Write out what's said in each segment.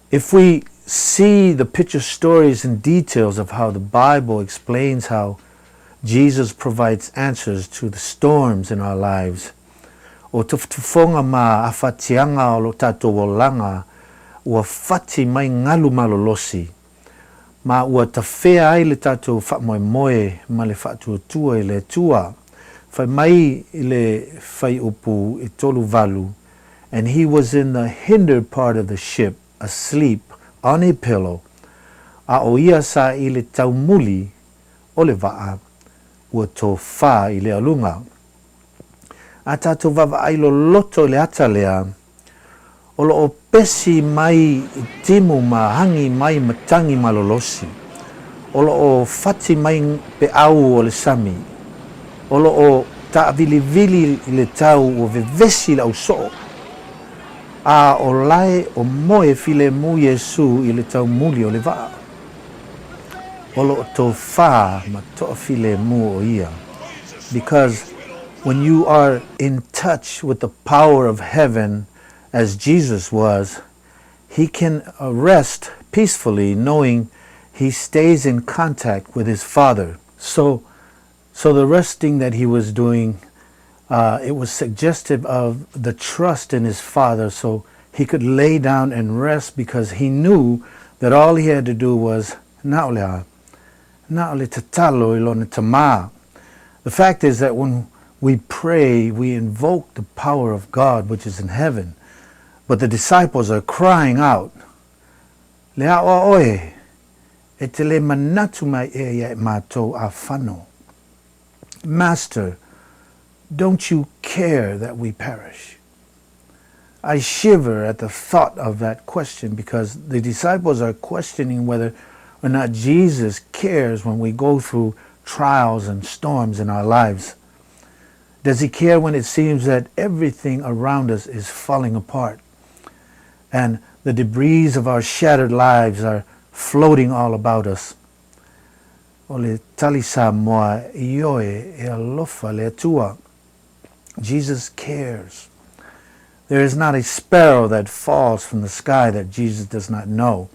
If we see the picture stories and details of how the Bible explains how Jesus provides answers to the storms in our lives, o tufutufoga ma afatiaga o lo tatou olaga ua fati mai galu malolosi, ma ua tafea ai le tatou faamoemoe ma le faatuatua i le Atua. Fai mai le fuaiupu e 38, "And he was in the hinder part of the ship, asleep on a pillow," a o ia sa i le taumuli o le vaa ua tofā i le aluga. A tatou vaavaai loloto i le ata lea, o loo pesi mai timu ma hagi mai matagi malolosi. O loo fati mai peau o le sami. O loo taavilivili i le tau ua vevesi le ausoo. A o lae o moe filemu Iesu i le taumuli o le vaa. O loo tofā ma toafilemu o ia. Because when you are in touch with the power of heaven, as Jesus was, he can rest peacefully knowing he stays in contact with his Father. So the resting that he was doing, it was suggestive of the trust in his Father, so he could lay down and rest because he knew that all he had to do was na o le a, na o le tatalo i lona Tama. The fact is that when we pray, we invoke the power of God which is in heaven. But the disciples are crying out, "Le aoa oe, e te le manatu mai ea ia i matou a fano? Master, don't you care that we perish?" I shiver at the thought of that question because the disciples are questioning whether or not Jesus cares when we go through trials and storms in our lives. Does he care when it seems that everything around us is falling apart and the debris of our shattered lives are floating all about us? O le tali Samoa, ioe, e alofa le Atua. Jesus cares. There is not a sparrow that falls from the sky that Jesus does not know.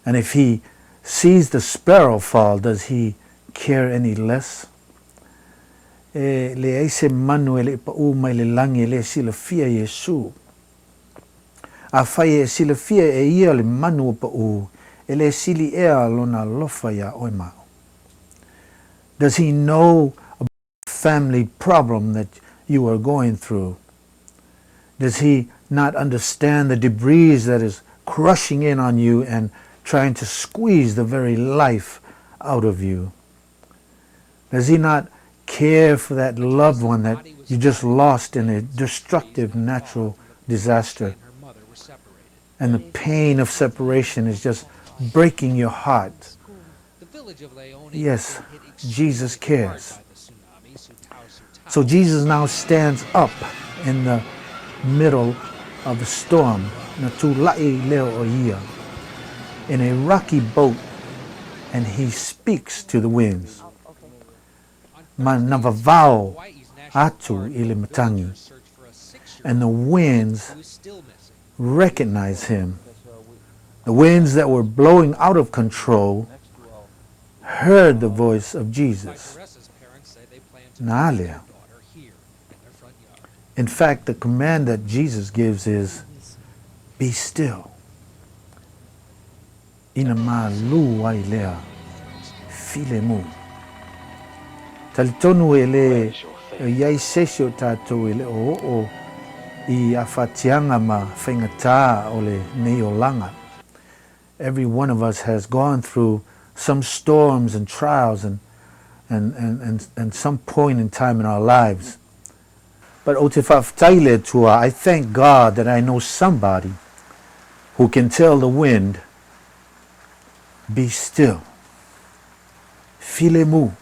And if he sees the sparrow fall, does he care any less? E leai se manu e le pau mai le lagi e le silafia Iesu. Afai e silafia e ia le manu o pau, e le sili ea lona alofa ia oe ma au. Does he know a family problem that you are going through? Does he not understand the debris that is crushing in on you and trying to squeeze the very life out of you? Does he not care for that loved one that you just lost in a destructive natural disaster? And the pain of separation is just breaking your heart. Yes, Jesus cares. So Jesus now stands up in the middle of the storm, na tula'i lea o ia, in a rocky boat, and he speaks to the winds. Ma na vavao atu i le matagi. And the winds recognize him. The winds that were blowing out of control heard the voice of Jesus. Na alea. In fact, the command that Jesus gives is, "Be still." Ina malu ai lea, filemu. Talitonu e le iai se isi o tatou e le o oo i afatiaga ma faigatā o lenei olaga. Every one of us has gone through some storms and trials and some point in time in our lives. But ou te faafetai le Atua, I thank God that I know somebody who can tell the wind, "Be still. Filemu."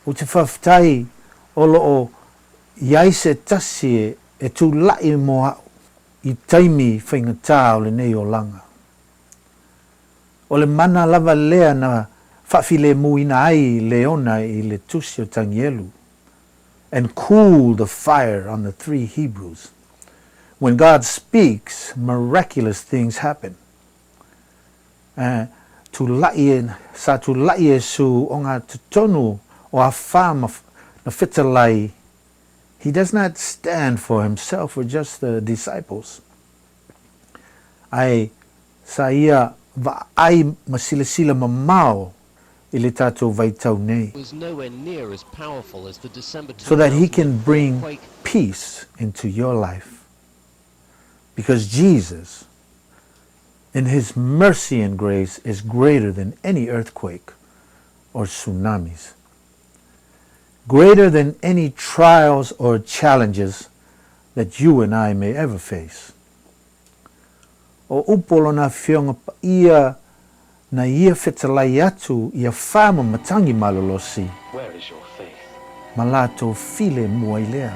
Ou te faafetai o loo iai se tasi e tula'i mo a'u i taimi faigatā o lenei olaga. O le mana lava lea na faafilemuina ai leona i le tusi o Tanielu and cool the fire on the three Hebrews. When God speaks, miraculous things happen. Tulaʻi sa tulaʻi Iesu ogatotonu o afa ma na fetalai. He does not stand for himself or just the disciples. Ae sa ia vaai ma silasila mamao i le tatou vaitau nei. Was nowhere near as powerful as the December So that he can 2004 bring quake. peace into your life. Because Jesus, in his mercy and grace, is greater than any earthquake or tsunamis. Greater than any trials or challenges that you and I may ever face. O upu o lona Afioga Paia na ia fetalai atu ia fa ma matangi malolosi Where is your faith? ma latou filemu ai lea,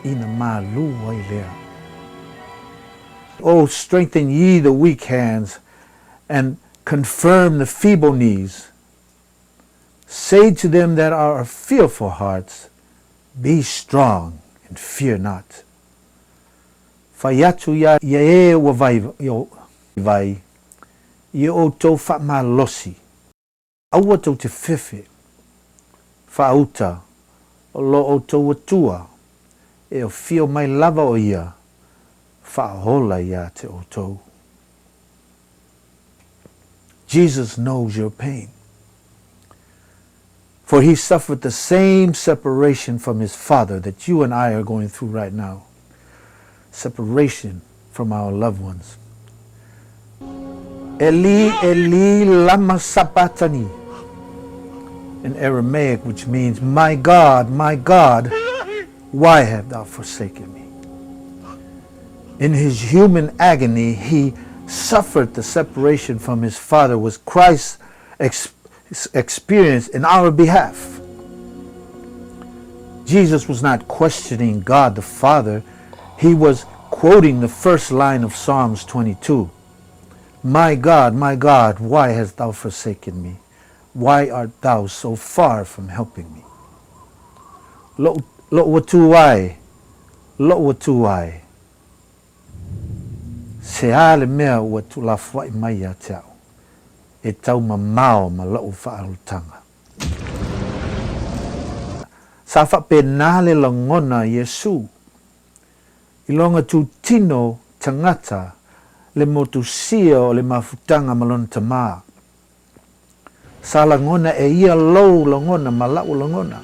ina malu ai lea. O strengthen ye the weak hands, and confirm the feeble knees. Say to them that are of fearful hearts, Be strong and fear not. Fai atu ia ia e ua vai, vai i o outou faamalosi, aua tou te fefe, faauta o lo outou Atua e afio mai lava o ia faaola ia te outou. Jesus knows your pain. For he suffered the same separation from his Father that you and I are going through right now. Separation from our loved ones. Eli, Eli, lama sabachthani. In Aramaic, which means, My God, my God, why have thou forsaken me? In his human agony, he suffered the separation from his Father, was Christ's experience in our behalf. Jesus was not questioning God the Father. He was quoting the first line of Psalms 22. My God, my God, why hast thou forsaken me? Why art thou so far from helping me? Lo'u Atua e, lo'u Atua e, se a le mea ua tuulafoaʻi mai ia te a'u, e taumamao ma lo'u faaolataga? Sa faapena le lagona a Iesu i lona itutino tagata le motusia o le mafutaga ma lona Tamā. Sa lagona e ia lou lagona ma la'u lagona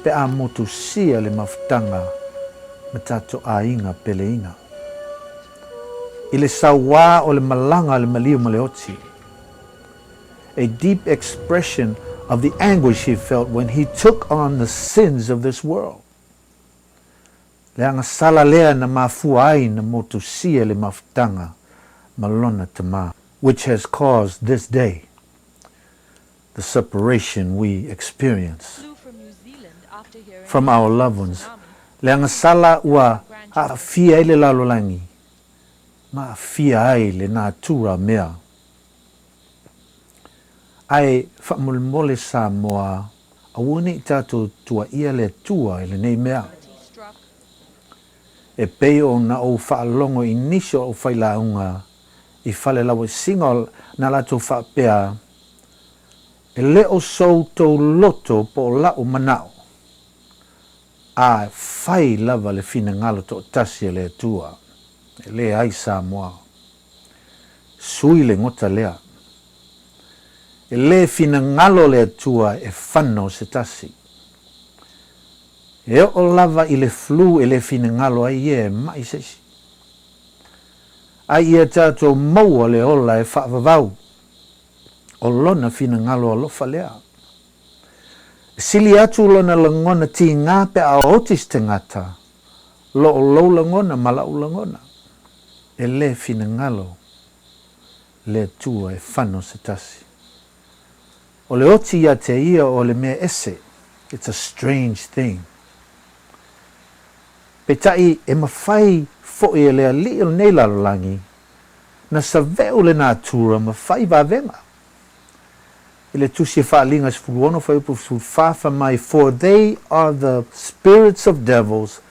pe a motusia le mafutaga ma tatou aiga peleina. I le sauā o le malaga a le maliu ma le oti. A deep expression of the anguish he felt when he took on the sins of this world. Le agasala lea na mafua ai na motusia le mafutaga ma lona Tamā, which has caused this day the separation we experience Flew from New Zealand after hearing from about our the loved ones. tsunami. Le agasala ua aafia ai le lalolagi ma aafia ai le natura mea. Ae faamolemole Samoa, aua nei tatou tuuaia le Atua i lenei mea. Calamity struck. E pei ona ou faalogo i nisi o aufailauga i fale lauesiga na latou faapea, E le o so outou loto po o la'u manao, a fai lava le finagalo toatasi a le Atua. E leai Samoa. Sui le gota lea. E le finagalo le Atua e fano se tasi. E oo lava i le flu e le finagalo ai ia e maʻi se isi. A ia tatou maua le ola e faavavau, o lona finagalo alofa lea. E sili atu lona lagona tigā pe a oti se tagata, lo o lou lagona ma la'u lagona. E le finagalo le Atua e fano se tasi. O le oti ia te ia o le mea ese, it's a strange thing. Peitai e mafai foʻi e le alii o lenei lalolagi na saveʻu le natura ma fai vavega. I le Tusi a Faaliga 16 fuaiupu 14 fai mai, For they are the spirits of devils